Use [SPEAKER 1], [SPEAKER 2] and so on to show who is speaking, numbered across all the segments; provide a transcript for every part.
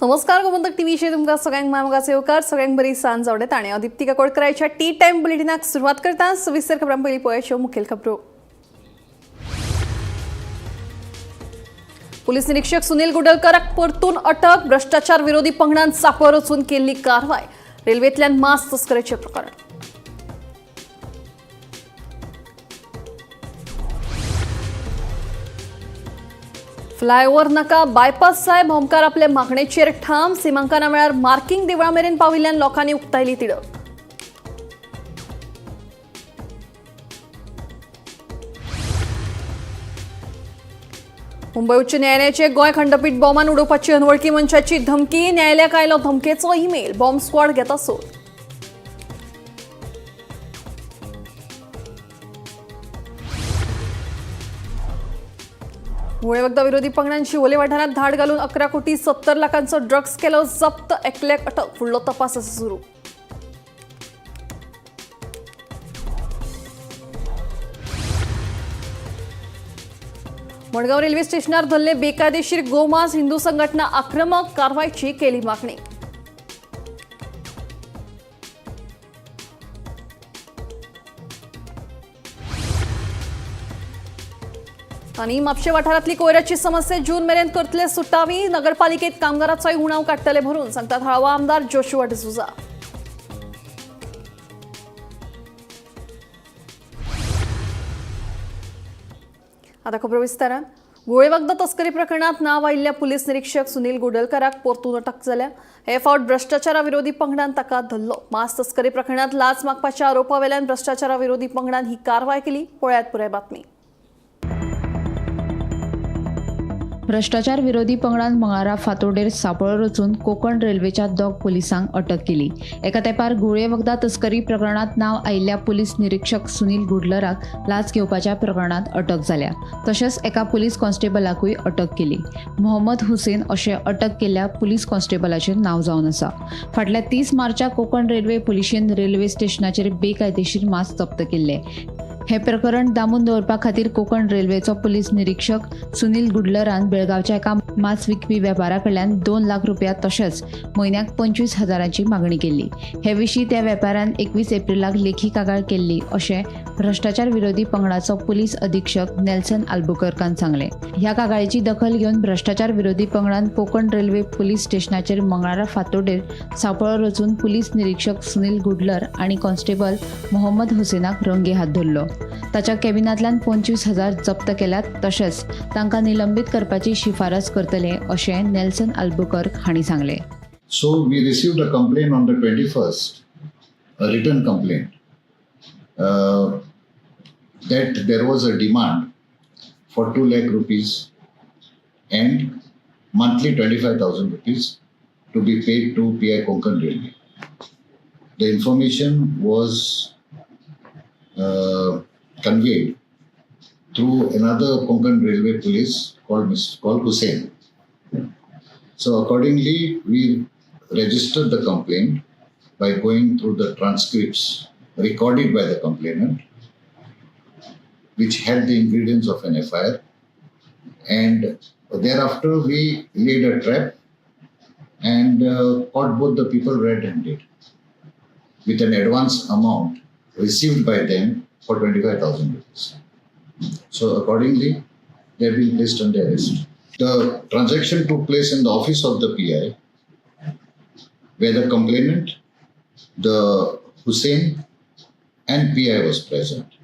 [SPEAKER 1] नमस्कार, गोमंतक टीव्हीचेर तुमकां सगळ्यांक माय येवकार. सगळ्यांक बरी सांज आवडत आनी हांव दीप्ती काकोडकराच्या टी टायम बुलेटिनाक सुरवात करता. सविस्तर खबरां पयलीं पळयाच्यो मुखेल खबरो. पुलीस निरीक्षक सुनील गुडलकराक परतून अटक. भ्रष्टाचार विरोधी पंगडान चापर वचून केल्ली कारवाय. रेल्वेंतल्यान मांस तस्करीचें प्रकरण. फ्लायओव्हर नाका, बायपास जाय. भोमकार आपले मागणेचेर ठाम. सिमांकना वेळार मार्किंग देवळा मेरेन पाविल्ल्यान लोकांनी उक्तायली तिडक. मुंबय उच्च न्यायालयाचे गोंय खंडपीठ बॉम्बान उडोवपाची अनवळखी मनशाची धमकी. न्यायालयाक आयलो धमकेचो ईमेल. बॉम्ब स्क्वॉड घेता सोद. घुंवळे वखदां विरोधी पंगडान शिवोले वाठारांत धाड घालून 11 कोटी 70 लाखांचो ड्रग्स केलो जप्त. एकल्याक अटक. फुडलो तपास आसा सुरू. मडगांव रेल्वे स्टेशनार धरले बेकायदेशीर गोमांस. हिंदू संघटना आक्रमक, कारवायची केली मागणी. आनी म्हापशें वाठारांतली कोयराची समस्या जून मेरेन करतले सुटावी. नगरपालिकेत कामगाराचोय उणाव काडटले भरून, सांगतात थळावो आमदार जोशुआ डिसोझा. आता खबरो विस्तारान. घुंवळे वखदां तस्करी प्रकरणात नांव आयिल्ल्या पुलीस निरीक्षक सुनील गुडलकराक परतून अटक जाल्या. हे फावट भ्रष्टाचारा विरोधी पंगडान ताका धरलो. मांस तस्करी प्रकरणात लाच मागपाच्या आरोपा वेल्यान भ्रष्टाचारा विरोधी पंगडान ही कारवाय केली. पळयात पुराय बातमी.
[SPEAKER 2] भ्रष्टाचार विरोधी पंगडान मंगळारा फातोडेर सापळो रचून कोकण रेल्वेच्या दोग पुलिसांक अटक केली. एका तेंपार घुंवळे वखदां तस्करी प्रकरणांत नांव आयिल्ल्या पुलीस निरीक्षक सुनील गुडलराक लाच घेवपाच्या प्रकरणांत अटक जाल्या. तशेंच एका पुलीस कॉन्स्टेबलाकूय अटक केली. मोहम्मद हुसेन अशें अटक केल्ल्या पुलीस कॉन्स्टेबलाचें नांव जावन आसा. फाटल्या 30 मार्चाक कोकण रेल्वे पुलिशेन रेल्वे स्टेशनाचेर बेकायदेशीर मांस जप्त केल्ले. हे प्रकरण दामून दवरपा खातीर कोकण रेल्वेचो पुलीस निरीक्षक सुनील गुडलरान बेळगांवच्या एका मांस विकपी वेपारा कडल्यान 2 लाख रुपया तशेंच म्हयन्याक 25 हजारांची मागणी केल्ली. हे विशीं त्या वेपाऱ्यान 21 एप्रिलाक लेखी कागाळ केल्ली, अशें भ्रष्टाचार विरोधी पंगडाचो पुलीस अधीक्षक नेल्सन आल्बुकर्कान सांगलें. ह्या कागाळीची दखल घेवन भ्रष्टाचार विरोधी पंगडान कोकण रेल्वे पुलीस स्टेशनाचेर मंगळारा फातोडेर सापळो रचून पुलीस निरीक्षक सुनील गुडलर आनी कॉन्स्टेबल मोहम्मद हुसेनाक रंगे हात धरलो. ताच्या कॅबिनांतल्यान 25,000 जप्त केल्यात. तशेंच तांकां निलंबीत करपाची शिफारस करतले, अशें नेल्सन आल्बुकर्क हांणी सांगलें.
[SPEAKER 3] So we received a complaint on the 21st, a written complaint, that there was a demand for 2 lakh rupees and monthly 25,000 rupees to be paid to PI Konkan Railway. The information was conveyed through another Konkan Railway police called Hussein. So accordingly, we registered the complaint by going through the transcripts recorded by the complainant, which had the ingredients of an FIR. And thereafter, we laid a trap and caught both the people red-handed with an advance amount received by them for 25,000 rupees. So accordingly, they have been placed under arrest. The transaction took place in the office of the PI, where the complainant, the Hussein, and PI was present.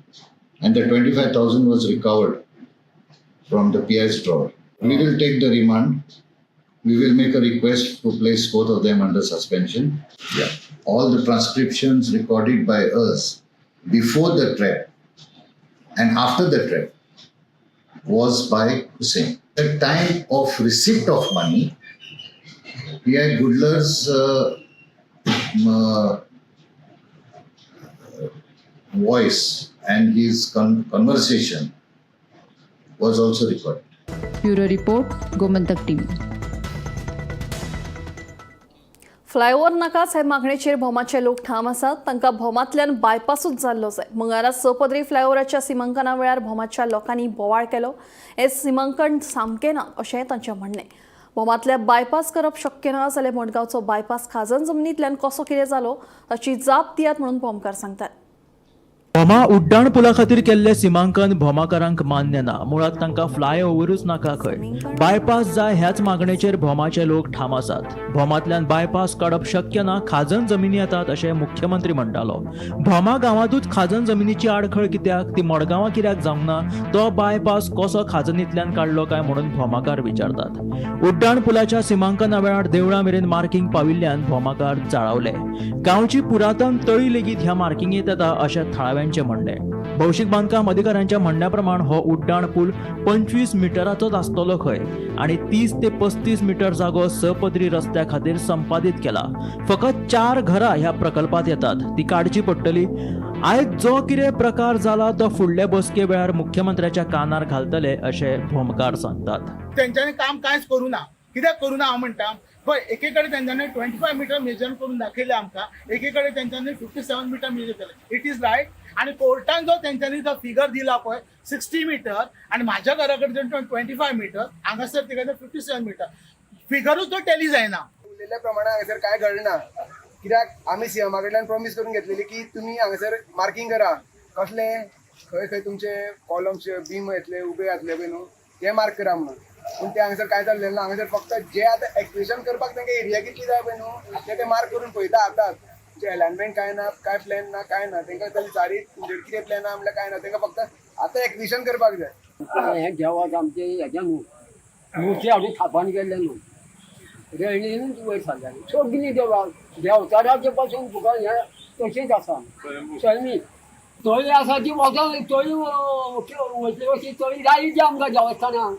[SPEAKER 3] And the 25,000 was recovered from the PI's drawer. We will take the remand. We will make a request to place both of them under suspension. Yeah. All the transcriptions recorded by us before the trap and after the trap was by Hussein. The time of receipt of money, PI Goodler's voice and his conversation was also recorded.
[SPEAKER 2] Bureau report, Gomantak TV.
[SPEAKER 1] Flyover नाकाच हे मागणेचेर भोमाचे लोक ठाम आसात. तांकां भोमांतल्यान बायपासूच जाल्लो जाय. मंगळारा स पदरी फ्लायओव्हराच्या सिमांकना वेळार भोमाच्या लोकांनी बोवाळ केलो. हे सिमांकन सामकें ना, अशें तांचें म्हणणें. भोमांतल्या बायपास करप शक्य ना जाल्यार मडगांवचो बायपास खाजन जमनींतल्यान कसो कितें जालो ताची जाप दियात म्हणून भोमकार सांगतात.
[SPEAKER 4] भोमा उड्डाण पुला खातीर केल्ले सिमांकन भोमाकारांक मान्य ना. मुळात तांकां फ्लायओव्हरूच नाका खंय. बायपास जाय ह्याच मागणेचेर भोमाचे लोक ठाम आसात. भोमांतल्यान बायपास काडप शक्य ना, खाजन जमिनी येतात अशें मुख्यमंत्री म्हणटालो. भोमा गांवांतूच खाजन जमिनीची आडखळ कित्याक, ती मडगांवां कित्याक जावंक ना, तो बायपास कसो खाजनींतल्यान काडलो काय म्हणून भोमाकार विचारतात. उड्डाण पुलाच्या सिमांकना वेळार देवळा मेरेन मार्किंग पाविल्ल्यान भोमाकार चाळवले. गांवची पुरातन तळी लेगीत ह्या मार्किंगेंत येता अशें थळाव्यांचें म्हणणें. भौशीक बांदकाम अधिकाऱ्यांच्या म्हणण्या प्रमाण हो उड्डाण पूल 25 मिटराचोच आसतलो खंय आनी 30 ते 35 मिटर जागो सपदरी रस्त्या खातीर संपादीत केला. फकत 4 घरां ह्या प्रकल्पात येतात, ती काडची पडटली. आयज जो कितें प्रकार जाला तो फुडले बसके वेळार मुख्यमंत्र्याच्या कानार घालतले अशें भोमकार सांगतात.
[SPEAKER 5] तेंच्यांनी काम कांयच करूं ना. कित्याक करूं ना हांव म्हणटा, पळय एके कडेन तेंच्यांनी 25 मिटर मेजर करून दाखयलें आमकां, एके कडेन तेंच्यांनी 57 मिटर मेजर केलें. It is right. आनी कोर्टान जो तेंच्यांनी जो फिगर दिला पळय 60 मिटर आनी म्हाज्या घरा कडेन 25 मिटर, हांगासर तिका 57 मिटर, फिगरूच तो टॅली जायना.
[SPEAKER 6] उलयल्ल्या प्रमाणे हांगासर कांय घडना, कित्याक आमी सीएमा कडल्यान प्रॉमीस करून घेतलेली की तुमी हांगासर मार्किंग करा, कसले खंय खंय तुमचे कॉलम्स बीम येतले उबे जातले पळय न्हू ते मार्क करा म्हणून. पूण ते हांगासर कांय चल्लेलें ना. हांगासर फक्त जे आतां एक्विशन करपाक तांकां एरिया कितली जाय पळय न्हू ते मार्क करून पळयता आतांच. तुमचें एलायनमेंट कांय ना, कांय प्लॅन ना, कांय ना. तांकां जाल्यार विचारीत तुमचे कितें प्लॅन आहा म्हणल्यार कांय ना, तांकां फक्त आतां एक्विशन करपाक जाय.
[SPEAKER 7] हें देवाक आमचें हेजें न्हू मुर्ती हाडून थापण केल्लें न्हू, रेणीनूच वयर सरलें सगळीं देवळां देंवचाराचे पासून तुका हें तशेंच आसा. सैमीक तळी आसा ती वचोन तळी वयतली अशी तळी जायी ती आमकां देवस्थानाक,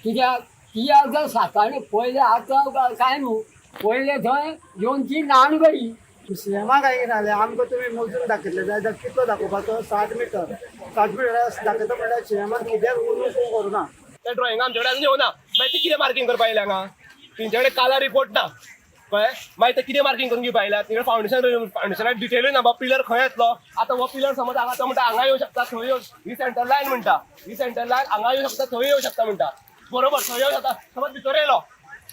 [SPEAKER 7] कित्याक ती आतां साताळी पयलें आतां कांय न्हू, पयलें थंय येवन ती न्हाण गरी.
[SPEAKER 8] सीएमाक काय कितें जालें, आमकां तुमी मोजून दाखयतले जाल्यार कितलो दाखोवपाचो 60 मिटर, 60 मिटर दाखयता म्हणल्यार सीएमान कित्याक उलोवंक करूना.
[SPEAKER 9] त्या ड्रॉइंग आमचे कडेन अजून येवना. मागीर ते कितें मार्किंग करपा येयले हांगा, तेंचे कडेन काला रिपोर्ट ना, कळ्ळें? मागीर ते कितें मार्किंग करून घेवपा येयल्या? तेंचे फावंडेशन, फावंडेशनाक डिटेलूय ना, बाबा पिलर खंय येतलो. आतां हो पिलर समज हांगा तो म्हणटा हांगा येवं शकता, थंय येवं, ही सेंटर लायन म्हणटा, ही सेंटर लायन हांगा येवं शकता, थंय येवं शकता म्हणटा, बरोबर थंय येवं शकता. समज भितर येयलो,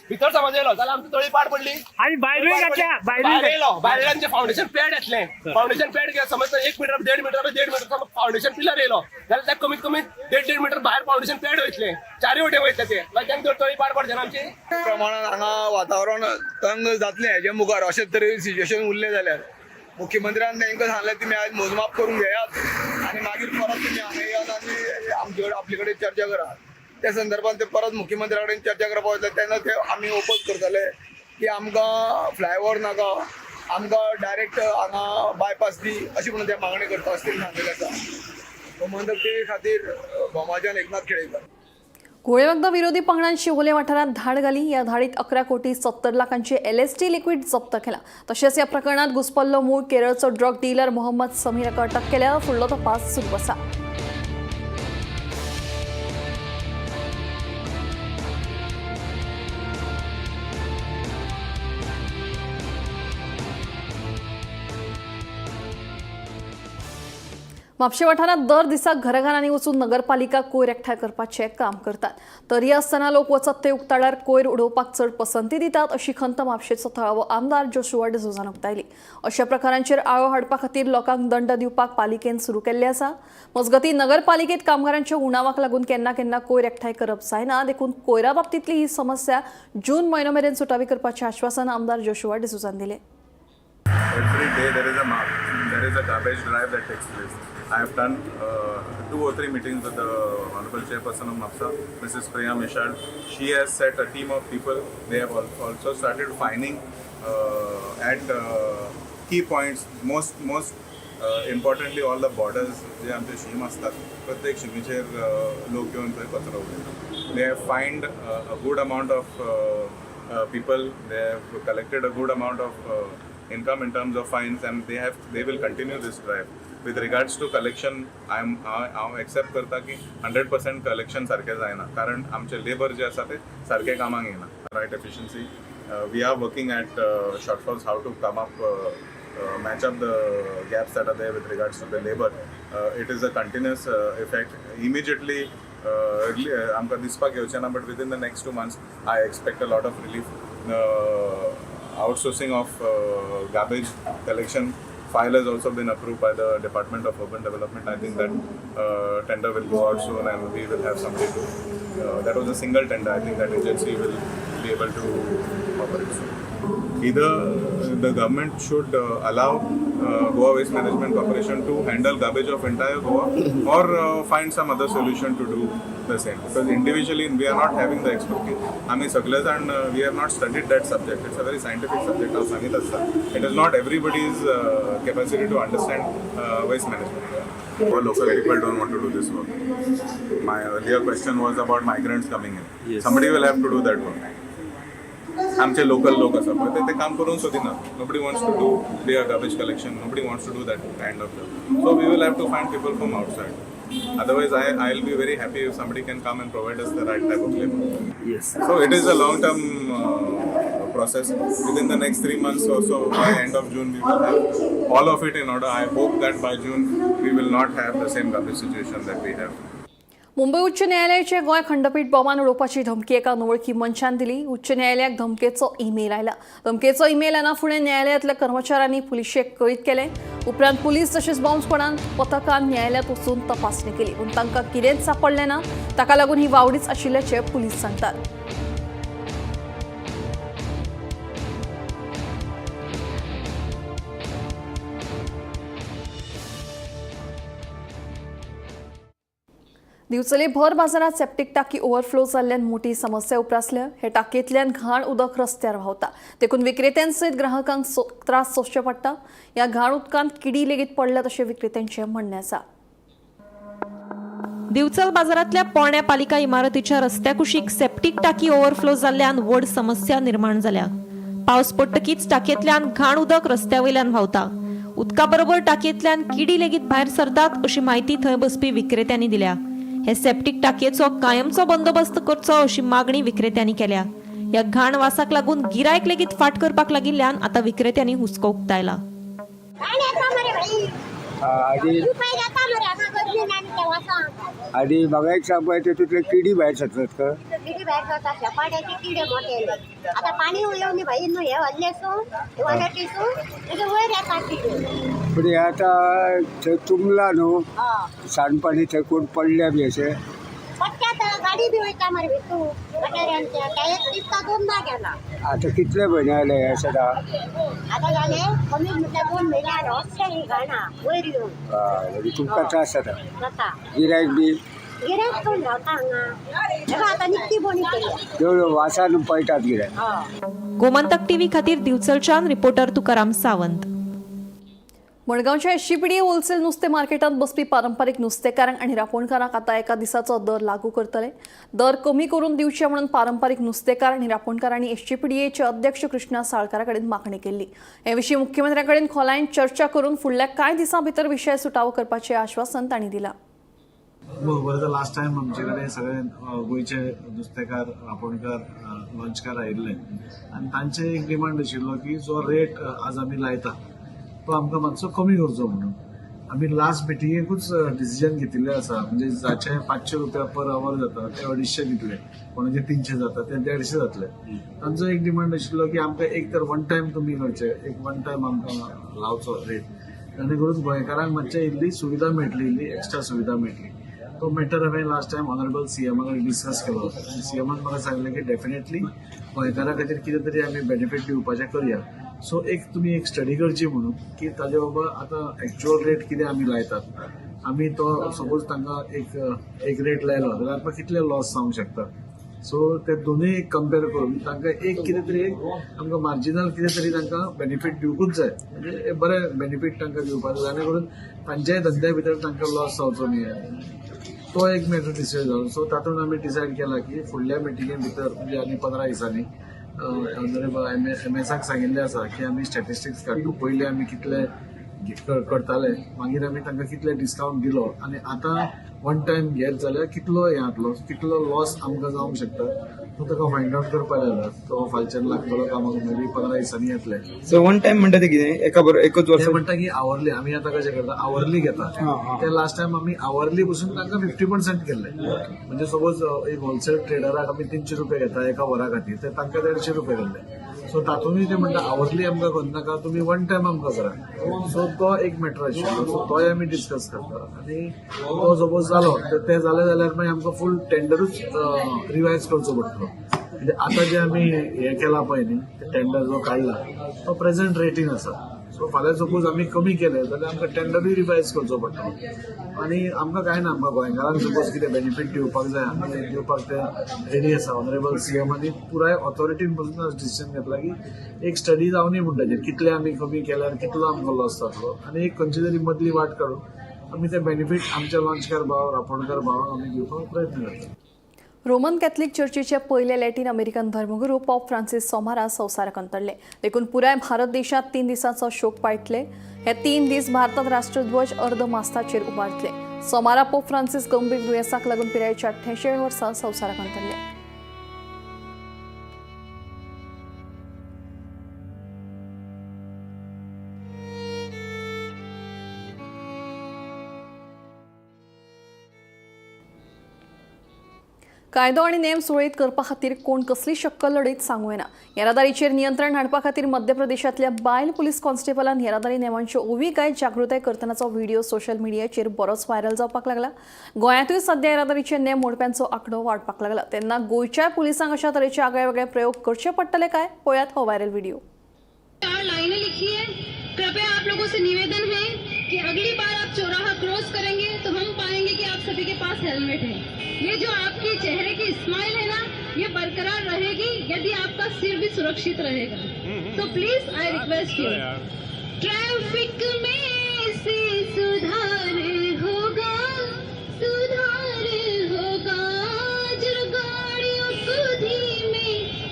[SPEAKER 9] भितर समज येयलो जाल्यार आमची तळी पाड पडली.
[SPEAKER 10] आनी भायरूय घातल्या,
[SPEAKER 9] भायर येयलो, भायर आमचें फावंडेशन पॅड येतलें, फावंडेशन पॅड घेत समज 1 मिटर 1.5 मिटर 1.5 मिटर समज फावंडेशन पिलर येयलो जाल्यार त्या कमीत कमी 1.5 मिटर भायर फावंडेशन पॅड वयतलें, चारूय वटेन वयतलें ते, मागीर तांकां तळी पाड पडचे ना आमची.
[SPEAKER 6] प्रमाणात हांगा वातावरण तंग जातलें हेजे मुखार अशें तरेन सिच्युएशन उरलें जाल्यार मुख्यमंत्र्यान तांकां सांगलें तुमी आयज मोजमाप करून घेयात आनी मागीर परत तुमी हांगा येयात आनी आमचे कडेन आपले कडेन चर्चा करात. त्या संदर्भात ते परत मुख्यमंत्र्या कडेन चर्चा करपाक वतले तेन्ना ते आमी ओपोज करतले की आमकां फ्लायओवर नाका, आमकां डायरेक्ट हांगा बायपास दी अशी म्हणून ते मागणी करता अशें तेणी सांगलेलें आसा. गोमंतक खातीर भोमाच्यान एकनाथ खेडेकर.
[SPEAKER 1] घोळेवखदां विरोधी पंगडान शिवोले वाठारांत धाड घाली. ह्या धाडीत 11 कोटी 70 लाखांचे LSD liquid जप्त केला. तशेंच ह्या प्रकरणात घुसपल्लो मूळ केरळचो ड्रग डीलर मोहम्मद समीर हाका अटक केल्या. फुडलो तपास सुरू आसा. म्हापशें वाठारांत दर दिसा घराघरांनी वचून नगरपालिका कोयर एकठांय करपाचें काम करतात. तरी आसतना लोक वचत ते उक्ताडार कोयर उडोवपाक चड पसंती दितात अशी खंत म्हापशेचो थळावो आमदार जोशुआ डिसोझान उक्तायली. अशा प्रकारांचेर आळो हाडपा खातीर लोकांक दंड दिवपाक पालिकेन सुरू केल्लें आसा. मजगतीं नगरपालिकेत कामगारांच्या उणावाक लागून केन्ना केन्ना कोयर एकठांय करप जायना, देखून कोयरा बाबतींतली ही समस्या जून म्हयनो मेरेन सुटावी करपाचें आश्वासन आमदार जोशुआ डिसोझान दिलें.
[SPEAKER 11] Every day there is a mark, there is a garbage drive that takes place. I have done 2 or 3 meetings with the Honorable Chairperson of MAPSA, Mrs. Priya Mishal. She has set a team of people. They have also started finding at key points, most importantly all the borders जे आमचे शीम आसतात प्रत्येक शिमीचेर लोक येवन थंय कचरो उडयतात. They have fined a good amount of people. They have collected a good amount of income in terms of fines, and they will continue this drive. With regards to collection, हांव एक्सेप्ट करता की 100% collection सारकें जायना, कारण आमचे labour जे आसा ते सारके कामाक येना. Right efficiency, we are working at shortfalls, how to come up, match up the gaps that are there with regards to the labour. It is a continuous effect. Immediately आमकां दिसपाक येवचें ना, but within the next 2 months I expect a lot of relief. Outsourcing of garbage collection file has also been approved by the Department of Urban Development. I think that tender will go out soon and we will have somebody to. That was a single tender. I think that agency will be able to operate soon. Either the government should allow Goa Waste Management Corporation to handle garbage of entire Goa or find some other solution to do the same. Because individually we are not having the expertise. आमी सगळे जाण, we have not studied that subject. It's a very scientific subject. हांव सांगीत आसता, it is not everybody's capacity to understand waste management. Our local people don't want to do this work. My earlier question was about migrants coming in.
[SPEAKER 10] Yes.
[SPEAKER 11] Somebody will have to do that work. आमचे local लोक आसा पळय, ते काम करूंक सोदिना. Nobody wants to do their garbage collection. Nobody wants to do that kind of job, so we will have to find people from outside. Otherwise, I will be very happy if somebody can come and provide us the right type of labour. So it is a long term process. Within the next 3 months or so, by end of June, we will have all of it in order. I hope that by June, we will not have the same garbage situation that we have.
[SPEAKER 1] Mumbai उच्च न्यायालयाचे गोंय खंडपीठ बॉमान उडोवपाची धमकी एका अनवळखी मनशान दिली. उच्च न्यायालयाक धमकेचो ईमेल आयला. धमकेचो ईमेल येना फुडें न्यायालयांतल्या कर्मचाऱ्यांनी पुलिशेक कळीत केलें. उपरांत पुलीस तशेंच बॉम्ब स्क्वॉडान पथकान न्यायालयांत वचून तपासणी केली, पूण तांकां कितेंच सांपडलें ना. ताका लागून ही वावडीच आशिल्ल्याचें पुलीस सांगतात. दिवचले भर बाजारात सेप्टीक टाकी ओव्हरफ्लो जाल्ल्यान मोठी समस्या उप्रासल्या. हे टाकयेंतल्यान घाण उदक रस्त्यार व्हांवता, देखून विक्रेत्यांसयत ग्राहकांक त्रास सोंसचे पडटा. ह्या घाण उदकांत किडी लेगीत पडल्यात अशें विक्रेत्यांचें म्हणणें आसा.
[SPEAKER 12] दिवचल बाजारांतल्या पोरण्या पालिका इमारतीच्या रस्त्या कुशीक सेप्टीक टाकी ओव्हरफ्लो जाल्ल्यान व्हड समस्या निर्माण जाल्या. पावस पडटकीच टाकयेंतल्यान घाण उदक रस्त्या वयल्यान व्हांवता. उदका बरोबर टाकयेंतल्यान किडी लेगीत भायर सरतात, अशी म्हायती थंय बसपी विक्रेत्यांनी दिल्या. हे सेप्टीक टाकयेचो कायमचो बंदोबस्त करचो, अशी मागणी विक्रेत्यांनी केल्या. ह्या घाण वासाक लागून गिरायक लेगीत फाट करपाक लागिल्ल्यान आतां विक्रेत्यांनी हुस्को उक्तायला.
[SPEAKER 13] घाण येता मरे भाई.
[SPEAKER 7] आधी
[SPEAKER 13] उपाय जाता मरे हांगा गरमेन आनी त्या वासान.
[SPEAKER 7] आधी म्हाका एक सांग पळय, तितूंतले किडी भायर सरतात का?
[SPEAKER 13] किडी भायर सरता, शेपाट्याचे किडे मोठे. आता पाणी येवन भाई न्हू, हे व्हडले सून वनटी सून तेजे वयर येता किडे.
[SPEAKER 7] पूण हे आतां थंय तुंबला न्हू
[SPEAKER 13] हय.
[SPEAKER 7] सांडपाणी, थंय कोण पडल्या बी अशें?
[SPEAKER 13] पडटात, गाडी बी वयता मरे भितू गटाऱ्यांच्या. त्या एक दिसता दोनदा गेला.
[SPEAKER 7] आतां कितले म्हयने जाले हे सदां?
[SPEAKER 13] आता जाले कमी म्हटल्यार 2 म्हयने जाले अशें ही घाणा वयर येवन.
[SPEAKER 7] हय, म्हणजे तुमकां त्रास जाता.
[SPEAKER 13] जाता.
[SPEAKER 7] गिरायक बी?
[SPEAKER 13] गिरायक कोण रावता हांगा? हे पळय, आतां निकती बोणी केल्या.
[SPEAKER 7] जवळ वासान पळटात गिरायक.
[SPEAKER 13] हय.
[SPEAKER 12] गोमंतक टीव्ही खातीर दिवचलच्यान रिपोर्टर तुकाराम सावंत.
[SPEAKER 1] मडगांवच्या एसजीपीडीए होलसेल नुस्तें मार्केटांत बसपी पारंपारीक नुस्तेकारांक आनी रांपोणकारांक आतां एका दिसाचो दर लागू करतले. दर कमी करून दिवचे म्हणून पारंपारीक नुस्तेकार आनी रांपोणकारांनी एसजीपीडीएचे अध्यक्ष कृष्णा साळकारा कडेन मागणी केल्ली. हे विशीं मुख्यमंत्र्या कडेन खोलायेन चर्चा करून फुडल्या कांय दिसां भितर विशय सुटावो करपाचें आश्वासन तांणी दिलां.
[SPEAKER 14] बरोबर, लास्ट टायम आमचे कडेन सगळे गोंयचे नुस्तेकार, रांपोणकार, लॉंचकार आयिल्ले आनी तांचे एक डिमांड आशिल्लो की जो रेट आज आमी लायता तो आमकां मातसो कमी करचो म्हणून. आमी लास्ट मिटिंगेकूच डिसिजन घेतिल्लें आसा. म्हणजे जाचे 500 रुपया पर our जाता ते 250 दितले, कोणाचे 300 जाता ते 150 जातले. तांचो एक डिमांड आशिल्लो की आमकां एक तर वन टायम तुमी करचे, एक वन टायम आमकां लावचो रेट, जाणे करून गोंयकारांक मातशें इल्ली सुविधा मेळटली, इल्ली एक्स्ट्रा सुविधा मेळटली. तो मॅटर हांवें लास्ट टायम ऑनरेबल सीएमा कडेन डिस्कस केलो. सीएमान म्हाका सांगलें की डेफिनेटली गोंयकारां खातीर कितें तरी आमी बेनिफीट दिवपाचें करया. सो एक तुमी एक स्टडी करची म्हणून की ताजे बाबा आतां एक्च्युअल रेट कितें आमी लायतात, आमी तो सपोज तांकां एक एक रेट लायलो जाल्यार आमकां कितले लॉस जावंक शकता. सो ते दोनूय एक कंपेर करून तांकां एक कितें तरी एक आमकां मार्जिनल कितें तरी तांकां बेनिफीट दिवकूच जाय. म्हणजे बरें बेनिफीट तांकां दिवपाक जाय, जाणे करून तांच्याय धंद्या भितर तांकां लॉस जावचो न्ही. तो एक मॅटर डिसायड जालो. सो तातूंत आमी डिसायड केला की फुडल्या मिटिंगे भितर, म्हणजे आनी 15 दिसांनी, ऑनरेबल एम एसाक सांगिल्लें आसा की आमी स्टॅटिस्टिक्स काडटा. पयलीं आमी कितले करताले, मागीर आमी तांकां कितले डिस्कावंट दिलो आनी आतां वन टायम घेत जाल्यार कितलो हें जातलो, कितलो लॉस आमकां जावंक शकता, तो ताका फायंड आवट करपाक जाय. तो फालच्यान लागतलो कामाक, मे बी 15 दिसांनी येतले.
[SPEAKER 6] सो वन टायम म्हणटा ते कितें एका बरोबर एकच वर्स
[SPEAKER 14] ते म्हणटा की आवरली आमी आतां कशें करता, आवरली घेता. ते लास्ट टायम आमी आवरली पसून तांकां 50% केल्ले. म्हणजे सपोज एक होलसेल ट्रेडराक आमी 300 रुपया घेता एका वरा खातीर, ते तांकां 150 रुपया केल्ले. सो तातूंतय ते म्हणटा आवरली आमकां करनाका, तुमी वन टायम आमकां करा. सो तो एक मॅटर आशिल्लो, सो तोय आमी डिस्कस करता. आनी तो सपोज जालो तर ते जाले जाल्यार मागीर आमकां फूल टेंडरूच रिवायज करचो पडटलो. म्हणजे आतां जे आमी हें केलां पळय न्ही, टेंडर जो काडला तो प्रेझेंट रेटीन आसा. सो फाल्यां सपोज आमी कमी केले जाल्यार आमकां टेंडरूय रिवायज करचो पडटलो. आनी आमकां कांय ना, आमकां गोंयकारांक सपोज कितें बेनिफीट दिवपाक जाय आमी दिवपाक ते रेडी आसा. ऑनरेबल सीएम आनी पुराय ऑथॉरिटीन पसून डिसिजन घेतला की एक स्टडी जावनी म्हूण ताचेर कितले आमी कमी केल्यार कितलो आमकां लॉस जातलो आनी एक खंयची तरी मदली वाट काडून आमी ते बेनिफीट आमच्या लॉन्चकार भाव, रापोणकार भावांक आमी दिवपाक प्रयत्न करता.
[SPEAKER 1] रोमन कॅथलिक चर्चीचे पयले लॅटीन अमेरिकन धर्मगुरू पॉप फ्रांसीस सोमारा संवसाराक अंतरले. देखून पुराय भारत देशांत 3 दिसांचो शोक पाळटले. हे 3 दीस भारतात राष्ट्रध्वज अर्द मास्ताचेर उबारतले. सोमारा पॉप फ्रांसीस गंभीर दुयेंसाक लागून पिरायेच्या 88 वर्सां संवसाराक अंतरले. कायदो आनी नेम सुरळीत करपा खातीर कोण कसली शक्क लढयत सांगू येना. येरादारीचेर नियंत्रण हाडपा खातीर मध्य प्रदेशांतल्या बायल पुलीस कॉन्स्टेबलान येरादारी नेमांच्यो ओवी गायत जागृताय करतनाचो व्हिडिओ सोशल मिडियाचेर बरोच व्हायरल जावपाक लागला. गोंयांतूय सध्या येरादारीचे नेम मोडप्यांचो आंकडो वाडपाक लागला. तेन्ना गोंयच्या पुलिसांक अशा तरेचे आगळे वेगळे प्रयोग करचे पडटले काय, पळयात हो व्हायरल व्हिडिओ.
[SPEAKER 10] 4 लाइनें लिखी है. कृपया आप लोगों से निवेदन है कि अगली बार आप चौराहा क्रॉस करेंगे तो हम पाएंगे कि आप सभी के पास हेलमेट है. ये जो आपके चेहरे की स्माइल है ना, ये बरकरार रहेगी यदि आपका सिर भी सुरक्षित रहेगा. तो please I request you, traffic में से सुधार होगा, सुधार होगा. जरा गाड़ियों को धीमे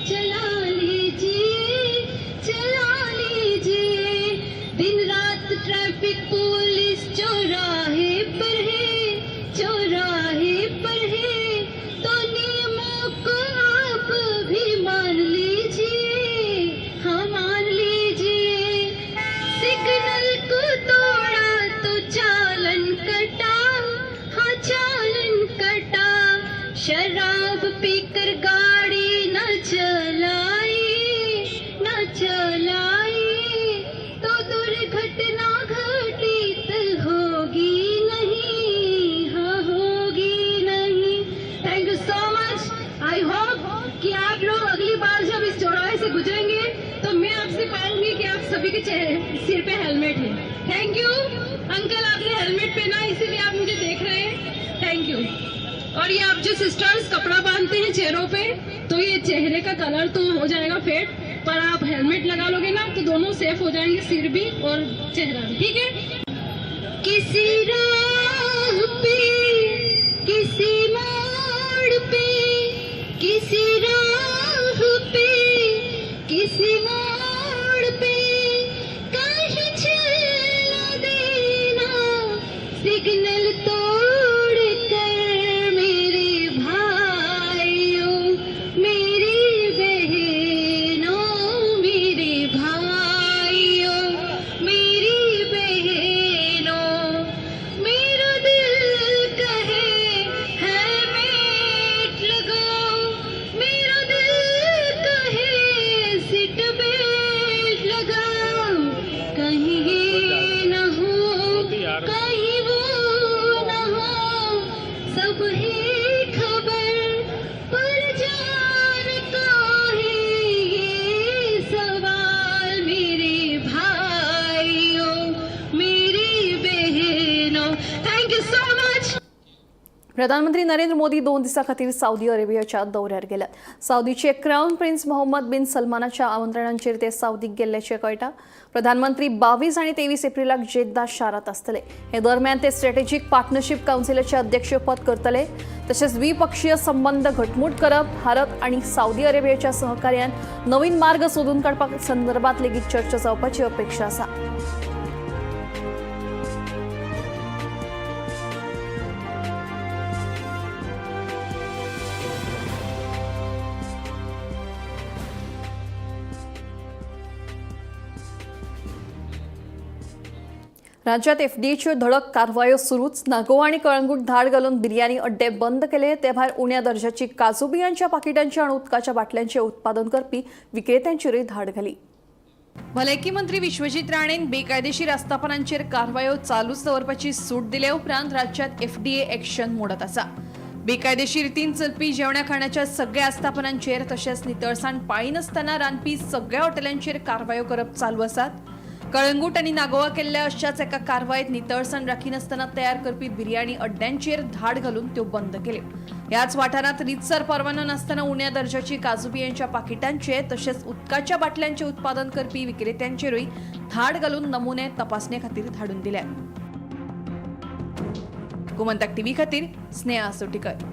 [SPEAKER 10] चला लीजिए, चला लीजिए. दिन रात ट्रैफिक पुलिस चौराहे पर है, चौराहे पर है. तो नियमों को आप भी मान लीजिए, हाँ मान लीजिए. सिग्नल को तोड़ा तो चालन कटा, हाँ चालन कटा. शराब पीकर गाड़ी न चलाई, न चलाई तो दुर्घटना घटित होगी नहीं, हाँ होगी नहीं. Thank you so much. I hope कि आप लोग अगली बार जब इस चौराहे से गुजरेंगे तो मैं आपसे पाऊंगी कि आप सभी के चेहरे सिर पे हेलमेट है. Thank you uncle, आपने हेलमेट पहना इसीलिए आप मुझे देख रहे हैं. Thank you. और ये आप जो सिस्टर्स कपड़ा बांधते हैं चेहरों पे, तो ये चेहरे का कलर तो हो जाएगा फेड, पर आप हेलमेट लगा लोगे ना तो दोनों सेफ हो जाएंगे, सिर भी और चेहरा भी. ठीक है. किसी राह पे, किसी मोड़ पे, किसी राह पे, किसी मोड़ पे कहीं चला देना सिग्नल तोड़ कर मेरे भाइयों, मेरी बहनों, मेरे भाइयों, मेरी बहनों. मेरा दिल कहे हेलमेट लगाओ, मेरा दिल कहे सीट बेल्ट लगाओ. कहीं ये न हो, कहीं वो न हो, सब है खबर पर जान का है ये सवाल मेरे भाइयों, मेरी बहनों. Thank you so much.
[SPEAKER 1] प्रधानमंत्री नरेंद्र मोदी 2 दिसां खातीर सावदी अरेबियाच्या दौऱ्यार गेल्यात. सावदीचे क्राऊन प्रिन्स मोहम्मद बिन सलमानाच्या आमंत्रणाचेर ते सावदीक गेल्ल्याचें कळटा. प्रधानमंत्री 22 आनी 23 एप्रिलाक जेद्दा शारांत आसतले. हे दरम्यान ते स्ट्रॅटेजीक पार्टनरशीप कावन्सिलाचे अध्यक्षपद करतले. तशेंच द्विपक्षीय संबंद घटमूट करप, भारत आनी सावदी अरेबियाच्या सहकार्यान नवीन मार्ग सोदून काडपा संदर्भात लेगीत चर्चा जावपाची अपेक्षा आसा. राज्यात एफडीएच्यो धडक कारवायो सुरूच. नागोवा आनी कळंगूट धाड घालून बिर्याणी अड्डे बंद केले. ते भायर उण्या दर्जाची काजू बियांच्या पाकिटांचे आनी उदकाच्या बाटल्यांचे उत्पादन करपी विक्रेत्यांचेरूय धाड घाली. भलायकी मंत्री विश्वजीत राणेन बेकायदेशीर आस्थापनांचेर कारवायो चालूच दवरपाची सूट दिले उपरांत राज्यात एफडीए एक्शन मोडत आसा. बेकायदेशीर रितीन चलपी जेवणा खाणाच्या सगळ्या आस्थापनांचेर तशेंच नितळसाण पाळिनासतना रांदपी सगळ्या हॉटेलांचेर कारवायो करप चालू आसात. कळंगूट आनी नागोवा केल्ल्या अशाच एका कारवायेत नितळसाण राखिनासतना तयार करपी बिर्याणी अड्ड्यांचेर धाड घालून त्यो बंद केल्यो. ह्याच वाठारांत रितसर परवानो नासतना उण्या दर्जाची काजू बियांच्या पाकिटांचे तशेंच उदकाच्या बाटल्यांचे उत्पादन करपी विक्रेत्यांचेरूय धाड घालून नमुने तपासणे खातीर धाडून दिल्यात. गोमंतक टीव्ही खातीर स्नेहा आसोटीकर.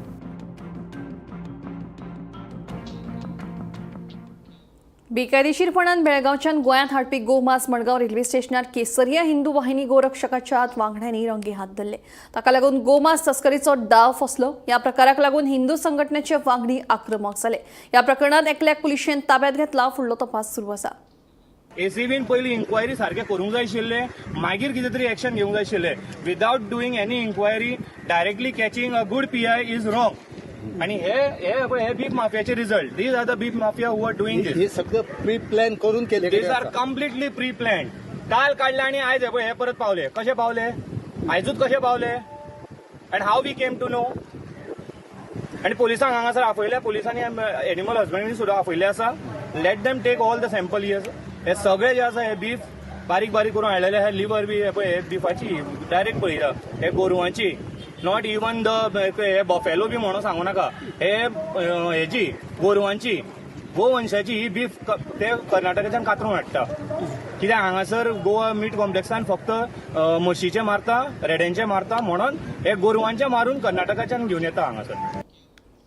[SPEAKER 1] बेकायदेशीरपणान बेळगांवच्यान गोंयांत हाडपी गोमांस मडगांव रेल्वे स्टेशनार केसरिया हिंदू वाहिनी गोरक्षकाच्या वांगड्यांनी रंगे हात धरले. ताका लागून गोमांस तस्करीचो डाव फसलो. ह्या प्रकाराक लागून हिंदू संघटनेचे वांगडी आक्रमक जाले. ह्या प्रकरणात एकल्याक पुलिशेन ताब्यात घेतला. फुडलो तपास सुरू आसा.
[SPEAKER 15] एसीबीन पयली इन्क्वायरी सारकें करूंक जाय आशिल्लें, मागीर कितें तरी एक्शन घेवंक जाय आशिल्लें. Without doing any inquiry, directly catching a good PI is wrong. आणि हे हे पळय, हे beef माफियाचे result. These are the beef mafia who are doing this.
[SPEAKER 16] हे सगळं प्री प्लॅन करून केले.
[SPEAKER 15] These are completely pre plan. काल काडले आणि आयज हे पळय हे परत पावले. कशे पावले आयजूच, कशे पावले and how we came to know? आनी पोलिसांक हांगासर आपयले. पोलिसांनी एनिमल हजबंडरी सुद्दां आपयल्ले आसा. Let them take all the sample. हे सगळे जे आसा, हे बीफ बारीक बारीक करून हाडलेले. हे लिव्हर बी हे पळय, हे बिफाची डायरेक्ट पळयता. हे गोरवांची, not even the हे बफेलो बी म्हणून सांगू नाका. हे हेजी गोरवांची, गोवंशाची ही बीफ ते कर्नाटकाच्यान कातरून हाडटा. कित्याक हांगासर गोवा मीट कॉम्प्लेक्सान फक्त म्हशीचे मारता, रेड्यांचे मारता, म्हणून हे गोरवांचे मारून कर्नाटकाच्यान घेवन येता हांगासर.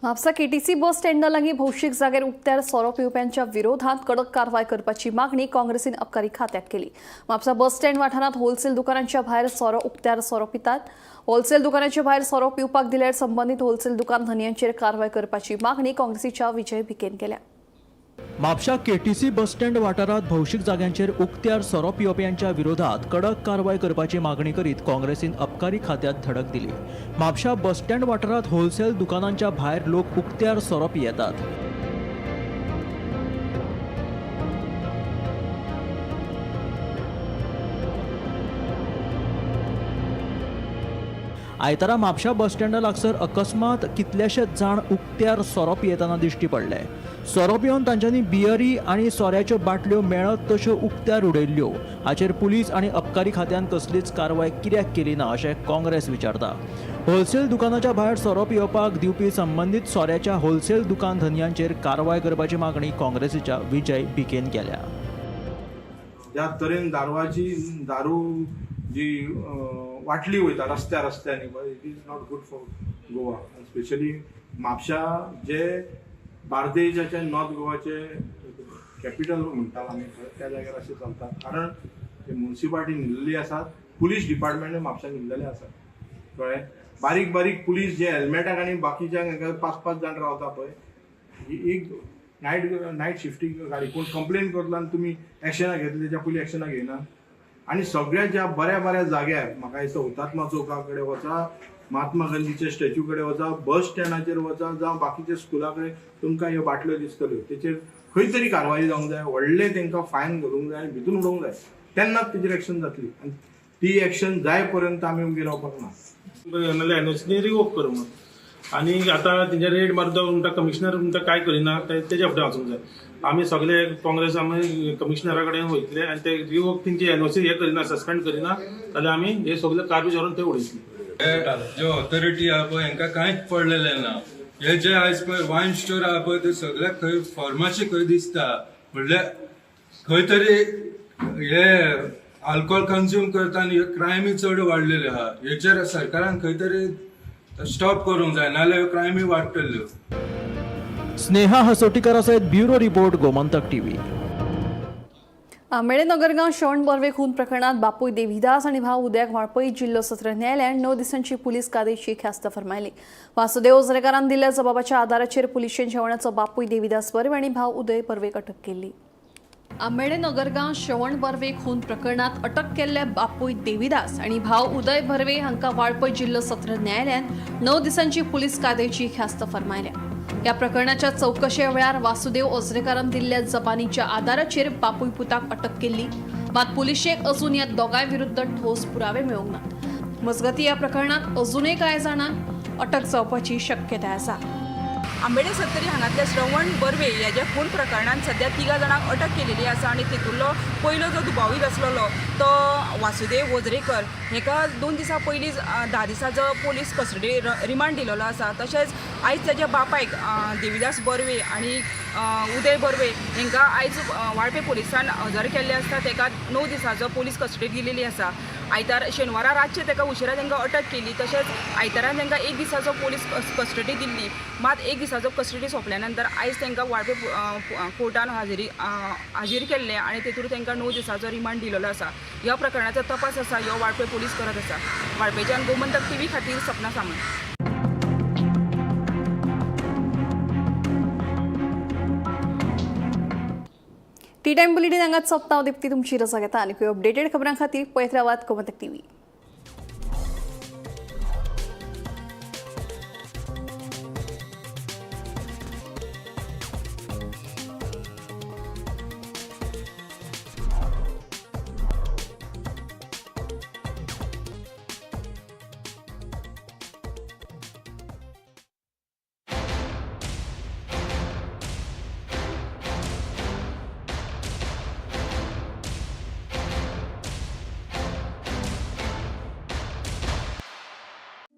[SPEAKER 1] म्हापसा केटीसी बस स्टँडा लागीं भौशीक जाग्यार उक्त्यार सोरो पिवप्यांच्या विरोधात कडक कारवाय करपाची मागणी काँग्रेसीन अबकारी खात्याक केली. म्हापसा बस स्टँड वाठारांत होलसेल दुकानांच्या भायर सोरो उक्त्यार सोरो पितात. होलसेल दुकानाच्या भायर सोरो पिवपाक दिल्यार संबंदीत होलसेल दुकान धनयांचेर कारवाय करपाची मागणी काँग्रेसीच्या विजय भिकेन केल्या.
[SPEAKER 4] म्हापशा केटीसी बस स्टँड वाठारांत भौशीक जाग्यांचेर उक्त्यार सोरो पिवप्यांच्या विरोधात कडक कारवाय करपाची मागणी करीत काँग्रेसीन अबकारी खात्यात धडक दिली. म्हापशा बस स्टँड वाठारांत होलसेल दुकानांच्या भायर लोक उक्त्यार सोरो पियेतात. आयतारा म्हापशा बस स्टँडा लागसर अकस्मात कितलेशेच जाण उक्त्यार सोरो पियेतना दिश्टी पडले. सोरो पिवन तांच्यांनी बियरी आनी सोऱ्याच्यो बाटल्यो मेळत तश्यो उक्त्यार उडयल्ल्यो. हाचेर पुलीस आनी अबकारी खात्यान कसलीच कारवाय कित्याक केली ना अशें काँग्रेस विचारता. होलसेल दुकानाच्या भायर सोरो पियोवपाक दिवपी संबंदीत सोऱ्याच्या होलसेल दुकान धनयांचेर कारवाय करपाची मागणी काँग्रेसीच्या विजय भिकेन केल्या.
[SPEAKER 17] ज्या तरेन दारवाची दारू जी वाटली वयता रस्त्या रस्त्यांनी, it is not good for Goa, specially म्हापशा जे बार्देजाचे, नॉर्थ गोवाचे कॅपिटल म्हणटात आमी, त्या जाग्यार अशें चलता. कारण ते मुन्सिपालिटी न्हिदलेली आसात, पुलीस डिपार्टमेंट म्हापशा न्हिदलेले आसात. कळ्ळें? बारीक बारीक पुलीस जे हेल्मेटाक आनी बाकीच्या पांच पांच जाण रावता पळय, ही एक नायट नायट शिफ्टींग गाडी. कोण कंप्लेन करतलो आनी तुमी एक्शनां घेतली, तेच्या पयलीं एक्शनां घेयना. आनी सगळ्या ज्या बऱ्या बऱ्या जाग्यार, म्हाका दिसता हुतात्मा चौका कडेन वचा, महात्मा गांधीच्या स्टॅच्यू कडेन वचा, बस स्टँडाचेर वचा, जावं बाकीच्या स्कुला कडेन तुमकां ह्यो बाटल्यो दिसतल्यो. तेचेर खंय तरी कारवाय जावंक जाय. व्हडले तांकां फायन घालूंक जाय आनी भितून उडोवंक जाय, तेन्नाच तेचेर एक्शन जातली. आनी ती एक्शन जाय पर्यंत आमी उगी रावपाक ना.
[SPEAKER 18] नाल्यार एनओसी रिवोक कर म्हणून. आनी आतां तेंचे रेड मारता म्हणटा, कमिशनर म्हणटा काय करिना, तेज्या फुडें वचूंक जाय. आमी सगळे काँग्रेस आमी कमिशनरा कडेन वयतले आनी ते रिवोक तेंची एनओसी हे करिना, सस्पेंड करिना जाल्यार आमी हे सगळे गार्बेज व्हरून ते उडयतले.
[SPEAKER 19] जे ऑथॉरिटी आहा पळय, हांकां कांयच पडलेलें ना. हे जे आयज पळय वायन स्टोर आहा पळय, ते सगळ्याक खंय फार्मासी खंय दिसता. म्हणल्यार खंय तरी हे अल्कोहोल कंज्यूम करता आनी हे क्रायमी चड वाडलेले आहा. हेचेर सरकारान खंय तरी स्टॉप करूंक जाय, नाल्यार ह्यो क्रायमी वाडटल्यो.
[SPEAKER 4] स्नेहा हसोटीकर सयत bureau report, Gomantak TV.
[SPEAKER 1] Ambede Nagargaon Shravan Barve खून प्रकरणात बापूय देवीदास आनी भाव उदयाक वाळपई जिल्लो सत्र न्यायालयान 9 दिसांची पुलीस कादेची ख्यास्त फर्मायली. वासुदेव ओझरेकारान दिल्ल्या जबाबाच्या आधाराचेर पुलिशेन जेवणाचो बापूय देवीदास बर्वे आनी भाव उदय बर्वेक अटक केल्ली. आंबेडे नगरगांव श्रवण बर्वे खून प्रकरणात अटक केल्ले बापूय देविदास आनी भाव उदय बर्वे हांकां वाळपय जिल्लो सत्र न्यायालयान 9 दिसांची पुलीस कायद्याची ख्यास्त फर्मायल्या. ह्या प्रकरणाच्या चवकशे वेळार वासुदेव ओझरेकारान दिल्ल्या जबानीच्या आदाराचेर बापूय पुताक अटक केल्ली. मात पुलिशेक अजून ह्या दोगांय विरुद्ध ठोस पुरावे मेळूंक नात. मजगती ह्या प्रकरणात अजूनय कांय जाणांक अटक जावपाची शक्यताय आसा.
[SPEAKER 20] आंबेडे सत्तरी हांगातल्या श्रवण बर्वे ह्याच्या खून प्रकरणांत सध्या 3 जाणांक अटक केलेली आसा आनी तितूंतलो पयलो जो दुबावीत आसलेलो तो वासुदेव वजरेकर हेका 2 दिसां पयलीं 10 दिसांचो पुलीस कस्टडी रिमांड दिलेलो आसा. तशेंच आयज ताच्या बापायक देविदास बर्वे आनी उदय बर्वे हांकां आयज वाळपे पुलिसान हजर केल्ले आसता. ताका 9 दिसांचो पुलीस कस्टडी दिलेली आसा. आयतार शेनवारा रातचे ताका उशिरा तांकां अटक केली. तशेंच आयतारान तांकां 1 दिसाचो पुलीस कस्टडी दिल्ली. मात 1 दिसाचो कस्टडी सोंपल्या नंतर आयज तांकां वाळपे कोर्टान हाजीर केल्ले आनी तेतूर तांकां 9 दिसाचो रिमांड दिलेलो आसा. ह्या प्रकरणाचो तपास आसा ह्यो वाळपे पुलीस करत आसा. वाळपेच्यान गोमंतक टीव्ही खातीर सपना सामंत.
[SPEAKER 1] टी टायम बुलेटीन हांगाच सोंपता. हांव दीप्ती तुमची रजा घेता. आनी अपडेटेड खबरां खातीर पळयत रावात गोमंतक टीव्ही.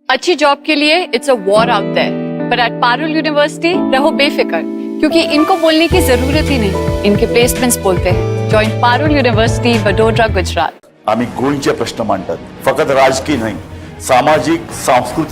[SPEAKER 21] अच्छी जॉब के लिए it's a war out there, पर एट पारुल यूनिवर्सिटी रहो बेफिक्र, क्योंकि इनको बोलने की जरूरत ही नहीं, इनके प्लेसमेंट्स बोलते हैं. Join Parul university, Vadodara, Gujarat.
[SPEAKER 22] आम्ही गोंयचे प्रश्न मांडतात, फकत राजकीय न्हय, सामाजीक सांस्कृतीक.